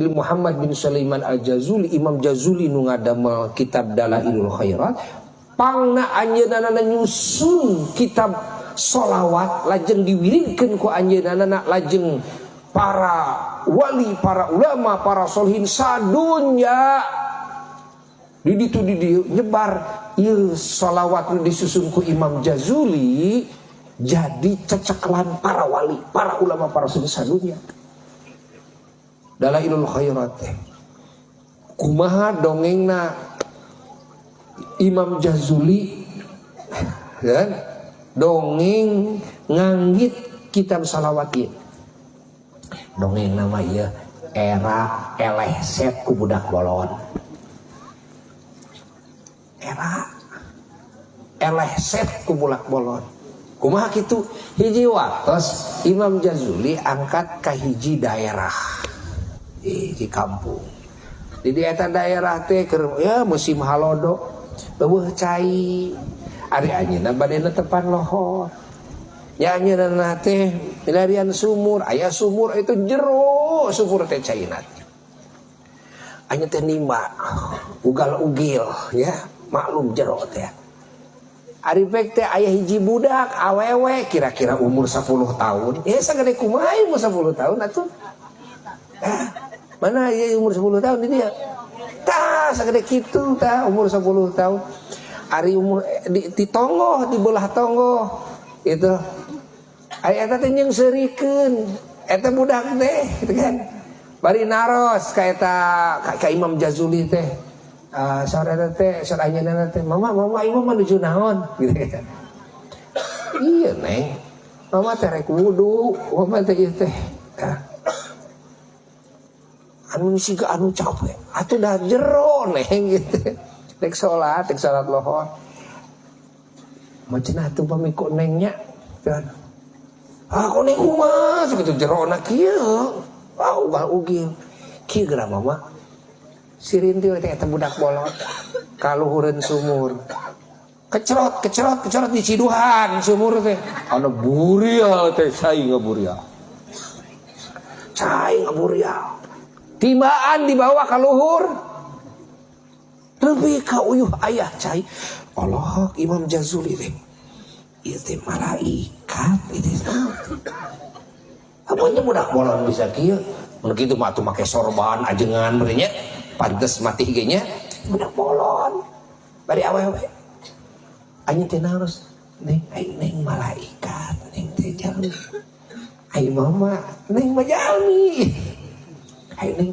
Muhammad bin Sulaiman Al-Jazuli, Imam Jazuli nu ngadamel kitab Dalailul Khairat, pangna anjeunna nyusun kitab solawat, lajeng diwiridkeun ku anjeunna, lajeng para wali, para ulama, para solihin sadunya di ditu di dieu nyebar ieu solawat nu disusun ku Imam Jazuli, jadi ceceklan para wali, para ulama, para solihin sadunya. Dalailul Khairat teh kumaha dongengna Imam Jazuli kan, dongeng nganggit kitab salawat ieu, dongeng nama ieu era eleh set ku budak bolon, era eleh set ku budak bolon. Kumaha kitu? Hiji waktos Imam Jazuli angkat ka hiji daerah di kampung. Di eta daerah teh keur ya musim halodo, euweuh cai. Ari anjeunna bade netepan lohor. Ya, anjeunna teh milarian sumur, aya sumur itu jero sumur teh caina. Anjeun teh nimba ugal-ugil ya, maklum jero teh. Ari pek teh aya hiji budak awewe kira-kira umur 10 tahun. Ya, sagede kumaha umur 10 tahun atuh? Ah, mana ya umur 10 tahun ini ya? Tah, sagede kitu tah umur 10 tahun. Ari umur di tonggoh, di belah tonggoh itu. Ari eta teh nyeungseurikeun eta budak teh gitu kan. Bari naros ka eta ka Imam Jazuli teh. Sore eta teh, sore anjeunna teh, "Mama, mama, imam menuju naon?" gitu kan. "Iya, Neng. Mama teh rek wudu, mama teh ieu teh." Ah. Anu siga anu capek atuh dah jero, Neng, gitu. Rek salat, rek salat lohor. "Mah cenah atuh pami ku Nengnya kan." "Ah, kok Neng kumaha sakitu jerona kieu?" "Ah, ugal ugil. Kieu geura, Mama." Sirintil teh eta budak bolot kaluhureun sumur. Kecerot, kecerot, kecerot di ciduhan sumur teh. Anu burial teh cai ngaburial. Cai ngaburial. Timbaan dibawa ka luhur. Lebih ka uyuh ayah cai. Allah, Imam Jazuli teh. Ieu teh malaikat itu. Apanya budak bolon bisa kieu? Mun kitu mah atuh make sorban ajengan meureun nya. Pantes mati ge nya. Budak bolon. Bari awewe. Anjeun teh naros, "Neng, ai Neng malaikat, Neng teh jalmi. Ai Mama, Neng mah jalmi. Ai Neng